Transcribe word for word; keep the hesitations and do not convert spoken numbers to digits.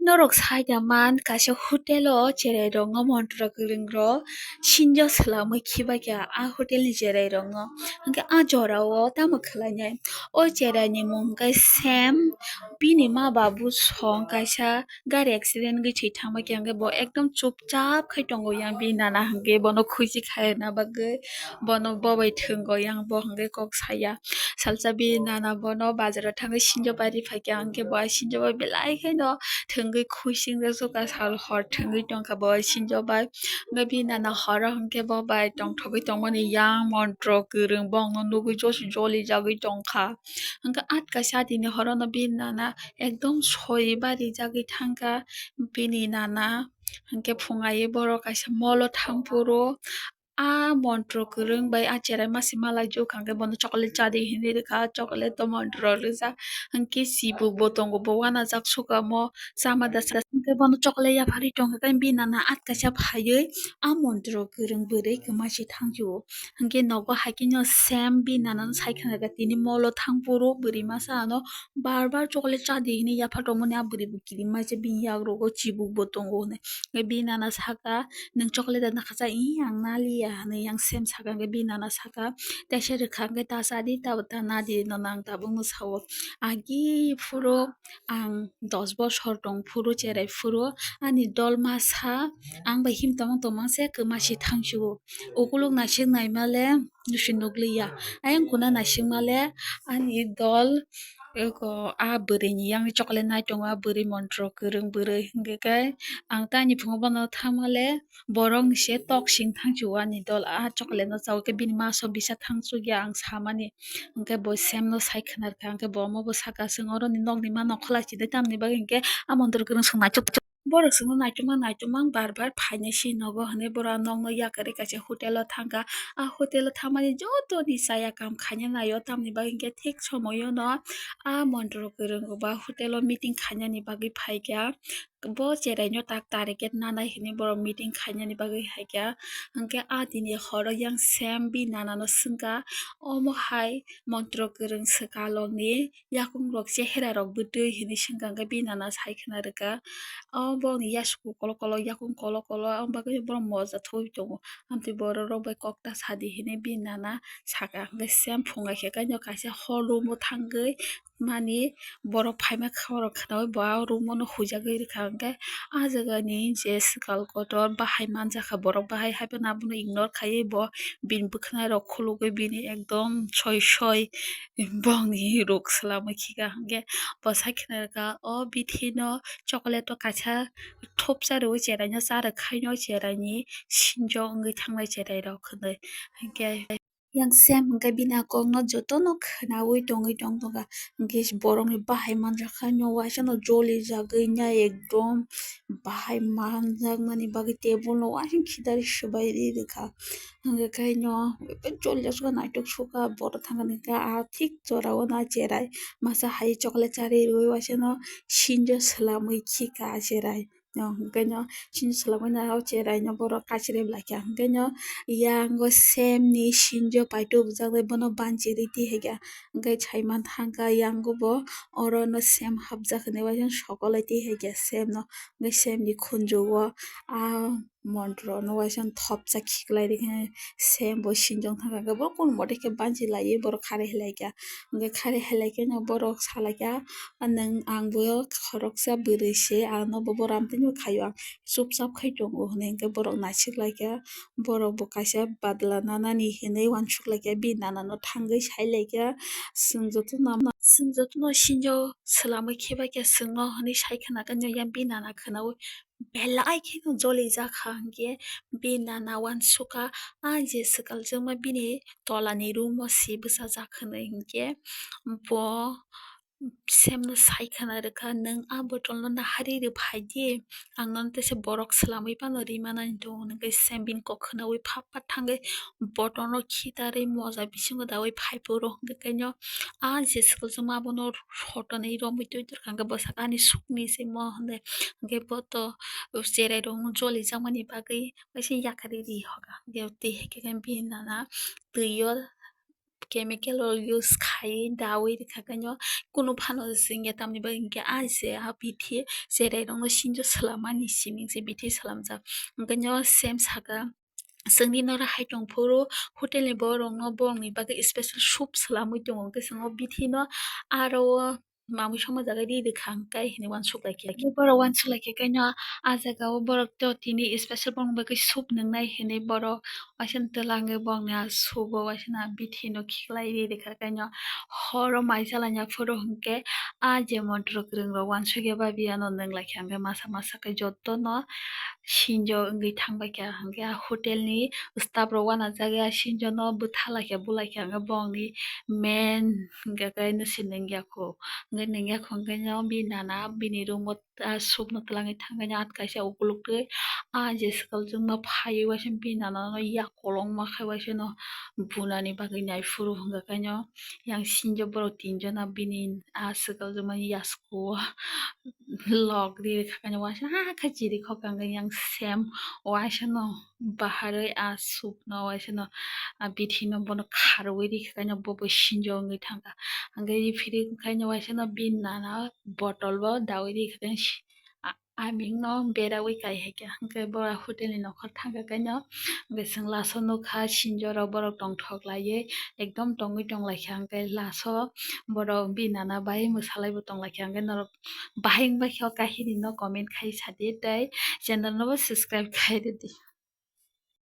Norok sai da man kaisa hotel o cherai rok no montro kwrwng rok sinjo swlamwi khiba kha a hotel ni cherai rok no. Hwnkhe a jora o tamo khlai nai? O cherai ni mung khe Sam, bini ma babu song kaisa gari accident wngwi thwi thangma khe hwnkhe bo ekdom chupchap khai tongo yang bini nana hwnkhe bono khuisi khaina bagwi bono bobai thwngo yang bo hwnkhe kok saya. Salsa bini nana bono bazaro thangwi sinjo bai riphaikha, hwnkhe bo sinjo bai belai kheno thwngwi khuising jak sukha sal hor thwngwi tongkha bo sinjo bai. Hwnkhe bini nana horo hwnkhe bo bai tongthogwi tongmani yang montro kwrwng bongno nugwi josi jolijagwi tongkha. Hwnkhe atka sadini horono bini nana ekdom soi barijagwi thangkha bini nana. Hwnkhe phungai borok kaisa molo thangphuru a montro kwrwng bai a cherai masi malai jukha hwnkhe bono chocolate chadi hinwi rwkha, chocolate o montro rwjak hwnkhe chibuk bo tongo bo uanajak sukha omo chama da sa hwnkhe bono chocolate yapharwi tongkha khe bini nana atka sa phaiwi a montro kwrwng bwrwi kwma se thangsu. Hwnkhe nogo hai khe no Sam bini nana no sai khna kha tini molo thangphuru bwrwi masa ano bar bar chocolate chadi hinwi yapha tongmani a bwrwi bo kirimai se bini yagrogo chibuk bo tongo hinwi. Hwnkhe bini nana saka, "Nwng chocolate da nakha cha?" "Ih, ang naliya," hinwi yang Sam saka. Hwnkhe bini nana saka, "Teisa rwkha hwnkhe ta chadi, ta, ta nadi, nono ang tabukno sao. Agi phuru ang dos bosor tong phuru, cherai phuru ani dol masa ang bai him tongmang tongmang se kwma se thangsu. Ukuluk naisik naima le nusi nukliya. Ayang kuna naisingma le ani dol eko a bwrwi ni yang chocolate nai tongo, a bwrwi montro kwrwng bwrwi hwnkhe khe ang tei ani phungo bono thangma le borok ni se tok sing thangsu ani dol a chocolate no chawi khe bini maso bisa thangsu ya ang samani hwnkhe bo Sam no sai khna rwkha hwnkhe bo omo bo saka chwng oro ni nok ni ma nokhola chini tamni bagwi hwnkhe a montro kwrwng swng naichuk. Borok chwngno naitukma naitukma bar bar phainai se nogo hinwi borok nokno yakarwi kaisa hotel o thangkha. A hotel o thangmani joto ni chaya kaham khaina naio, tamni bagwi hinkhe thik somoio no a montro kwrwng ba hotel o meeting khainani bagwi phaikha. Bo cherai no tak target nanai hinwi borok meeting khainani bagwi haikha. Hinkhe a dini horo yang Sam bini nana no swngkha, omo hai montro kwrwng swkang ni yakung rok chehera rok bwtwi hinwi swngkha, hwnkhe bini nana sai khna rwkha. O boni yasku kolok kolok yakung kolok kolok, aboni bagwi borok moja thugwi tongo. Amtwi borok rok bai kok ta sadi hinwi bini nana saka, hwnkhe Sam phunga khe kaisa hall room o thangwi mani borok phaima khorok khwnaui bo a room o no huijagwi rwkha, hwnkhe a jaga ni je swkang kotor bahai manjakha borok, bahai haphano abono ignore khaiwi bo bini bwkhwnai rok khulugwi bini ekdom soi soi bongni ruk swlamwi khika hwnkhe bo sai khna rwkha o bithi no chocolate o kaisa thopsa rwui cherai no cha rwkhaino cherai ni sinjo wngwi thangnai cherai rok hinwi hwnkhe yang Sam hwnkhe bini a kok no jotono khwnaui tongwi tong tongkha hwnkhe borok ni bahai manjakha no waisa no jolijagwi nai ekdom bahai manjakmani bagwi table no waisa khidarwi swbai ri rwkha. Hwnkhe khe no jolijak sukha naitok sukha borok thangkha hwnkhe a thik jora o no cherai masa hai chocolate charwi rwui waisa no sinjo swlamwi khika cherai. Hwnkhe no sinjo swlamwi no cherai no borok kachirwi laikha hwnkhe no yang o Sam ni sinjo paitubujak bai bono banchirwi tihikha hwnkhe saiman thangkha yang o bo oro no Sam hapjak hinwi waisa sokolai tihikha Sam no hwnkhe Sam ni khunju o a. Montro no waisa thopsa khiklai rikhe Sam bo sinjong thangkha hwnkhe bo kono mote khe banchi laiwi borok kharwi hilaikha hwnkhe kharwi hilaikhe no borok salaikha nwng ang bo khoroksa bwrwi se ano bo borom tini khaio ang chupchap khai tongo hinwi hwnkhe borok naisik laikha borok bo kaisa badla nanani hinwi uansuk laikha bini nana no thangwi sai laikha chwng jotono chwng jotono sinjo swlamwi khibaikha chwngno hinwi sai khna khe yang bini nana khwnaui. Belai kheno jolijak kha hwnkhe bini nana uansukha, a je swkang jakma bini tolani room o se bwchajak hinwi hwnkhe bo Sam no sai khna rwkha, "Nwng a bottle no naharwi rw phai di, ang nono teisa borok swlamwi phano ri manani tongo," hwnkhe Sam bini kok khwnaui pha pha thangwi bottle no khitarwi moja bisingo daui phai phuru hwnkhe khe no a je swkang jakma abono hotonwi romwi twi dorkha hwnkhe bwsakhe ani sukni se mo hinwi. Hwnkhe bo to cherai rok no joli jakmani bagwi waisa yakarwi ri hoga. Hwnkhe twi hai khe bini nana twi o chemical rok use khai dawi rikha kaino kunu phano singya tamni bagwi hinkhe ah se ah bithi cherai rokno sinjo swlamani simi se bithi swlamjak hinkhe no same saka. Chwngni noro hai tongphuru hotel ni borok no borok ni bagwi special soup swlamwi tongo hinkhe chwng o bithi no aro o mamwi songma jaga ri rwkha hwnkhe hinwi uansuk laikha. Borok uansuk laikha kaino ah jaga o borok to tini special borok ni bagwi soup nwngnai hinwi borok waisa twlangwi borok ni ah soup o waisa bithi no khiklai ri rwkha kaino horo mai chalanya phuru hwnkhe ah je montro kwrwng rok uansukya babi ano nwng laikha hwnkhe masa masa khe jotono sinjo wngwi thangbaikha hwnkhe ah hotel ni staff rok uanajak ya sinjo no bwtha laikha bulaikha hwnkhe borok ni men hwnkhe khe nwswk nwngyakho hwnkhe nwngyakho hwnkhe no bini nana bini room o ah soup no twlangwi thangkhe no ah kaisa ukuluk twi ah je swkang chwngma phaiwi waisa bini nana no yak kolokma khai waisa no bunani bagwi naiphuru hwnkhe khe no yang sinjo borok tinjon ah bini ah swkang chwngmani yasku o lok ri rwkha kaino waisa ah khe chiri khokha hwnkhe yang same waisa no baharwi ah soup no waisa no ah bithi no bono kharwi rikha kaino bo bo sinjo wngwi thangkha hwnkhe phiri kaino waisa no bini nana bottle bo dawi rikha kaino si- ah aming no berawi kai hai khe hwnkhe bo hotel ni nokhor thangkha kaino hwnkhe chwng last o nukha sinjo rok borok tongthok laiwi ekdom tongwi tong laikha hwnkhe last o borok bini nana bai mwsalai bo tong laikha hwnkhe norok bahai wngbaikhe o kahini no comment khai sadi tei channel no bo subscribe khai rwdi.